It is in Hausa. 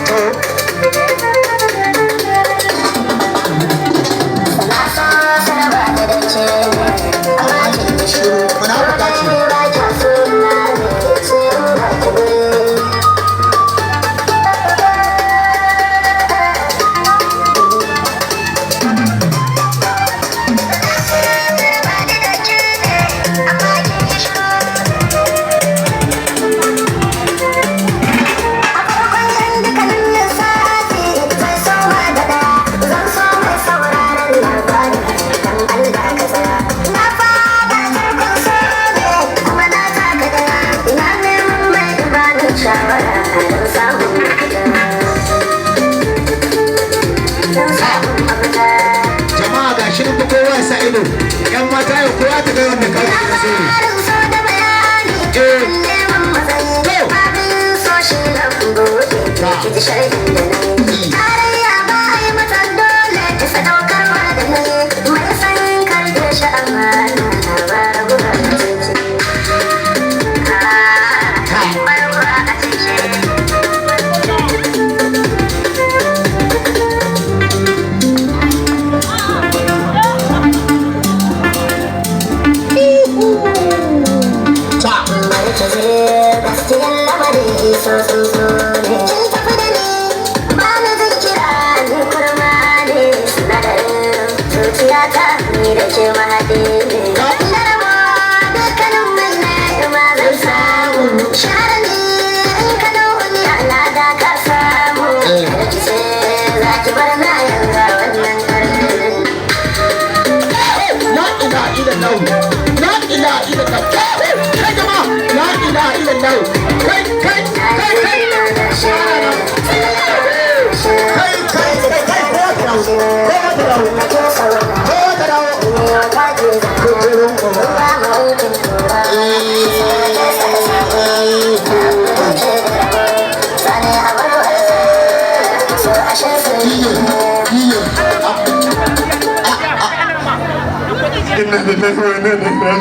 To. Shiru, munafuka ce. Shawara don samun mafita. Don samun mafita. Jama'a, ga shi nan, kowa ya sa ido. Yan mata, yau kowa ta ga wanda kawai ta so ne. Eh. To. Tarayya ba a yi mata dole, ta sadaukarwa da ni mai san karfe shi amana na ba rabuwa a ciki. Ba rabuwa a ciki. Ta. Markazi gaskiyar lamari so sun so ne. Kin tafi da ni ba na jin kira, ni kurma ne. Sinadarin zuciyata ni da ke mahaɗi ne. Na rabo dukkanin mai nema zan samu. Share ni in ka dau ni alada ka samu. Kada ki ce za ki bar na yanzu a wannan karnin. La ilaha illallah. La ilaha illallah. Kai jama'a, la ilaha illallah. Kai, kai, kai, kai. Kai, kai, kai, kai, kowa ta dawo. Kowa ta dawo. Kowa ta dawo. Kuturun uba. Iye, iye. Inna lillahi wa inna ilaihi.